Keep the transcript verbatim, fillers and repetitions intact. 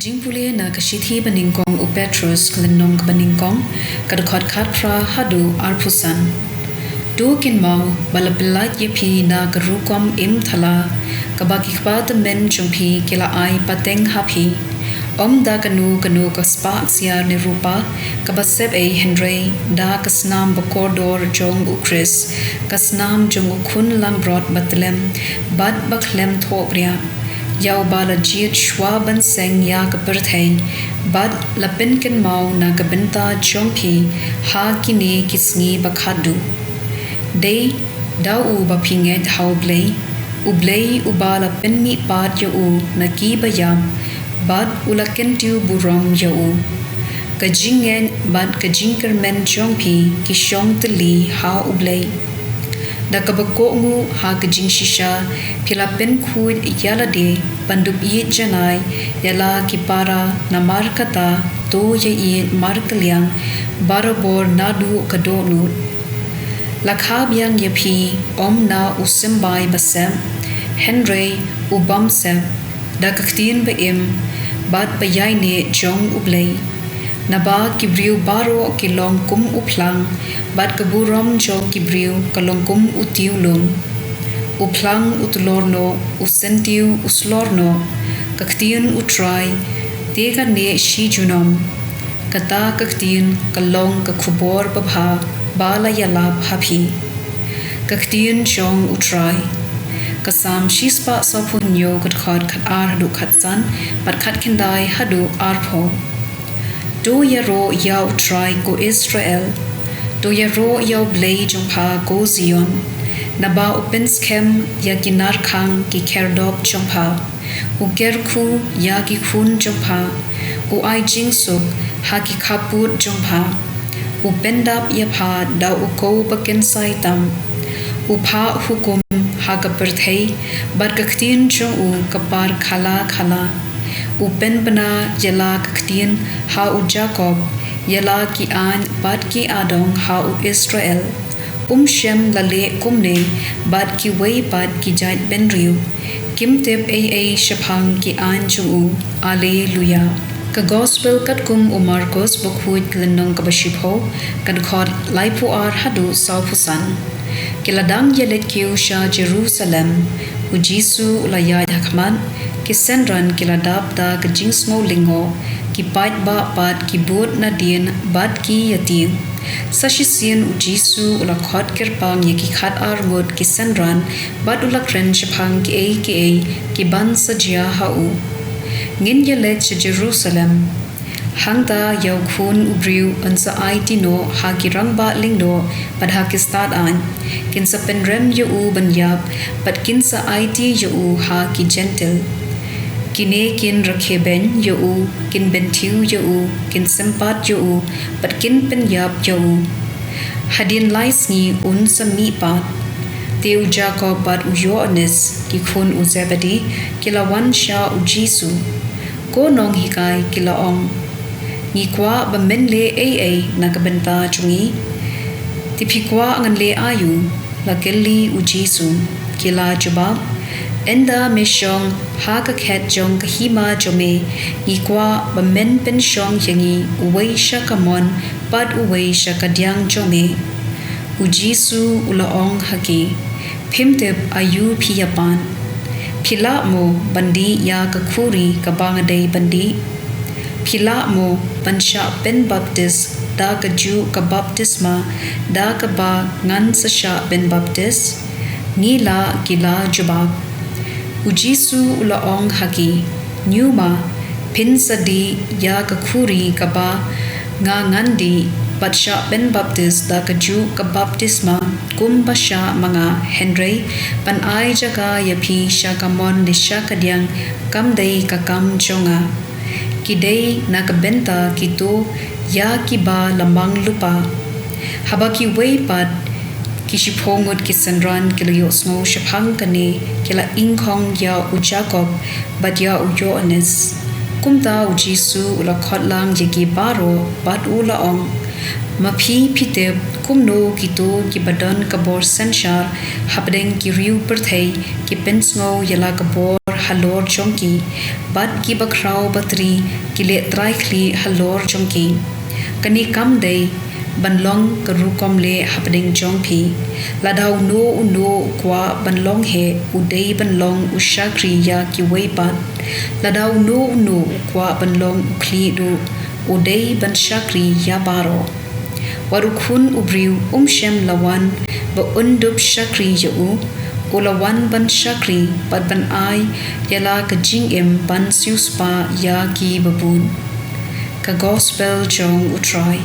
Jingpule na ka shithi ba nyngkong u Petros, ka lynnong kaba nyngkong, ka dkhot khatphra haduh arphew san. To kynmaw ba la pyllait ïa phi na ka rukom im thala, kaba ki kpa tymmen jong phi ki la ai pateng ha phi, ym da kano kano ka spah ksiar ne rupa kaba sep ei, hynrei da ka snam ba kordor jong u Khrist, ka snam jong u khun langbrot ba tlem bad ba khlem thohbria, ïa uba la jied shwa ban seng ïa ka pyrthei, bad la pynkynmaw na ka bynta jong phi ha kine ki sngi ba khatduh. Dei da u ba phi ngeit ha U Blei, U Blei uba la pynmihpat ïa u na ki ba ïap, bad u la kyntiew burom ïa u. Ka jingngeit bad ka jingkyrmen jong phi ki shong tylli ha U Blei. Da kaba kohnguh ha ka jingshisha phi la pynkhuid ïa lade ban dup ïeit janai ïa la ki para, namar kata to ïa ïeit markylliang barabor naduh ka dohnud. La kha biang ïa phi ym na u symbai ba sep, hynrei u bym sep, da ka ktien ba im bad ba ïaineh jong U Blei. Naba ki briew baroh ki long kum u phlang, bad ka burom jong ki briew ka long kum u tiew lum. U phlang u tlor noh, u syntiew u slor noh, ka ktien U Trai te kan neh shi junom. Kata ka ktien ka long ka khubor babha ba la ïalap ha phi. Ka ktien jong U Trai. Ka Salm shispah sawphew hynñiew, ka dkhot khatar haduh khatsan, bad khatkhyndai haduh arphew. To ïaroh ïa U Trai, ko Israel. To ïaroh ïa U Blei jong pha, ko Zion. Naba u pynskhem ïa ki narkhang ki khyrdop jong pha. U kyrkhu ïa ki khun jong pha. U ai jingsuk ha ki khappud jong pha. U pyndap ïa pha da u kow ba kynsai tam. U phah hukum ha ka pyrthei, bad ka ktien jong u ka par khala khala. U pynbna ïa la ka ktien ha u Jakob, ïa la ki aiñ bad ki adong ha u Israel. Um shym la leh kumne bad kiwei pat ki jait bynriew. Kim tip ei ei shaphang ki aiñ jong u. Alleluia. Ka Gospel katkum u Markos, bakhuid, ka lynnong kaba shiphew, ka dkhot laiphew ar haduh sawphew san. Ki la dang ïaleit kiew sha Jerusalem, u Jisu u la ïaid ha khmat. Ki synran ki la dap da ka jingsngew lyngngoh, ki paidbah pat ki bud nadien bad ki ïating. Sa shisien u Jisu u la khot kyrpang ïa ki khatar ngut ki synran, bad u la kren shaphang kiei kiei kiban sa jia ha u. Ngin ïaleit sha Jerusalem. Hangta ïa u Khun u Briew yn sa aiti noh ha ki rangbah lyngdoh bad ha ki stad aiñ. Kin sa pynrem ïa u ban ïap, bad kin sa aiti ïa u ha ki Jentil. Kine kin rakhe beiñ ïa u, kin bynthiew ïa u, kin sympat ïa u, bad kin pynïap ïa u. Hadien lai sngi un sa mihpat. Te u Jakob bad u Ïoannis, ki khun u Zebedi, ki la wan sha u Jisu. Ko Nonghikai, ki la ong, ngi kwah ba men leh ei ei na ka bynta jong ngi. Te phi kwah ngan leh aïu? La kylli u Jisu. Ki la jubab, ynda me shong ha ka khet jong ka hima jong me, ngi kwah ba men pynshong ïa ngi uwei sha ka mon bad uwei sha ka diang jong me. U Jisu u la ong ha ki, phim tip aïu phi ïa pan. Phi lah mo ban dih ïa ka khuri kaba nga dei ban dih? Phi lah mo ban shah pynbaptis da kajuh ka baptisma da kaba ngan sa shah pynbaptis? Ngi lah, ki la jubab. U Jisu u la ong ha ki, ñiuma, phin sa dih ïa ka khuri kaba nga ngan dih, bad shah pynbaptis da kajuh ka baptisma kumba shah ma nga, hynrei ban ai jaka ïa phi sha ka mon ne sha ka diang kam dei ka kam jong nga. Ki dei na ka bynta kito ïa kiba la mang lypa. Haba kiwei pat ki shiphew ngut ki synran ki la ïohsngew shaphang kane, ki la ingkhong ïa u Jakob bad ïa u Ïoannis. Kumta u Jisu u la khot lang ïa ki baroh bad u la ong, ma phi phi tip kumno kito kiba don ka bor synshar hapdeng ki riew pyrthei ki pynsngew ïa la ka bor halor jong ki, bad ki bakhraw batri ki leh trai khlieh halor jong ki. Kane kam dei ban long ka rukom leh hapdeng jong phi. Lada uno uno u kwah ban long heh, u dei ban long u shakri ïa kiwei pat. Lada uno uno u kwah ban long u khlieh duh, u dei ban shakri ïa baroh. Wat u Khun u Briew um shym la wan ba un dup shakri ïa u, u la wan ban shakri bad ban ai ïa la ka jingim ban siewspah ïa ki babun. Ka Gospel jong U Trai.